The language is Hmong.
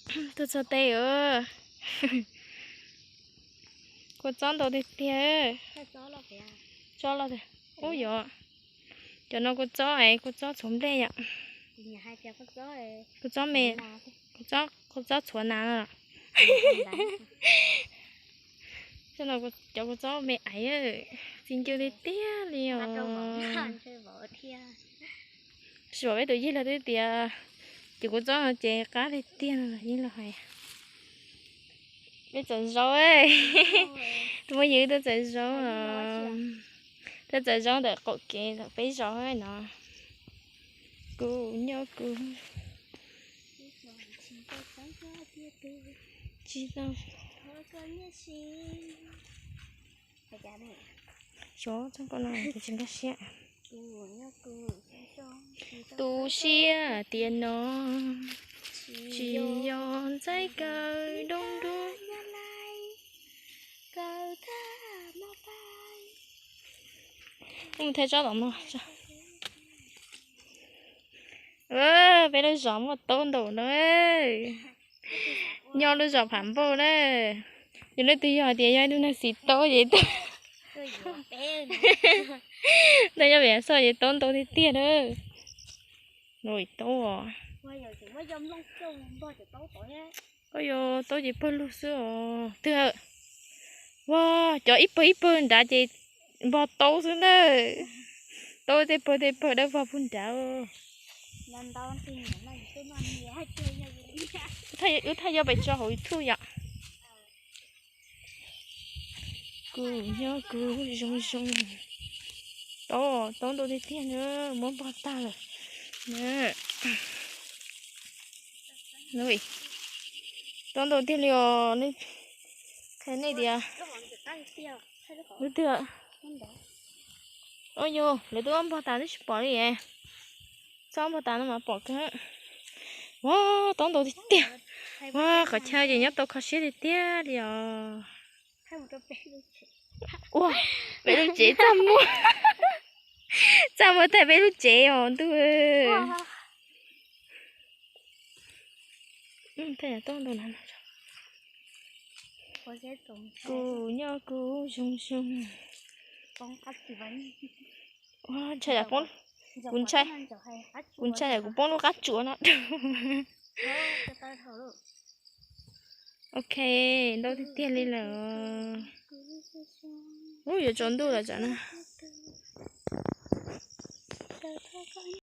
Tuaj txog teb. Kua txob ntau tiag tiag. Txob los tiag. Ub yog, cov no kua txob es kua txob txhuav nplej yom. Kua txob me, kua txob txhuav nas no. Cov kua txob me aiv, txi ncw tiag tiag li os. Tsis pom peb tus yij los twb tias ces kua txob no ces qab tiag tiag no los yeej los hais. Peb txawm zaub, muaj yus tuaj txawm zaub, tuaj txawm zaub ntawm qaum kev ntawm peb zos no. Kuv nyob kuv tsis tau. Xyov txog koj no kuv tsis nkag siab. Tu siab tias no tsis yog ntxaib kaw doo dua. Mus thaij tsob tom no. Peb lub zos muaj taub ntau no. Nyob lub zos Phav Npauj na. Yog leej twg yog hais tias yog ib tug neeg xis taub ces, nej nyob pem Xoj ces taub ntau tiag tiag na. Taub os. Koj yuav taub ces pawg lug xwb os twg. Ua, cov ib pawg ib pawg nrad ces npog taub xwb ntag. Taub tej pawg tej pawg dawb vog puag nrad. Wb thaij yog pes tso hauv YouTube yom. Kuv nyob kuv zoo zoo. Taub, taub ntau tiag tiag na, muab npog tag lawm. Taub ntau tiag li os. Qhia nej tias, ub twg, ua yog lawv twb muab npog tas twb tsis pom li. Txhob npog tas no mas pom kawg. Ua, taub ntau tiag tiag. Ua, qhov chaw ces nyob tau kho siab tiag tiag li os. Ua, peb lub tsev txaj muag. Txaj muag tag peb lub tsev os ntuj. Kuv nyob kuv zoo zoo. Ntshai, kuv ntshai, kuv ntshai kuv poob lub qab tsuas no. Ok, ntau tiag tiag li lawm. Ub, yuav tsaus ntuj lawm tsam no.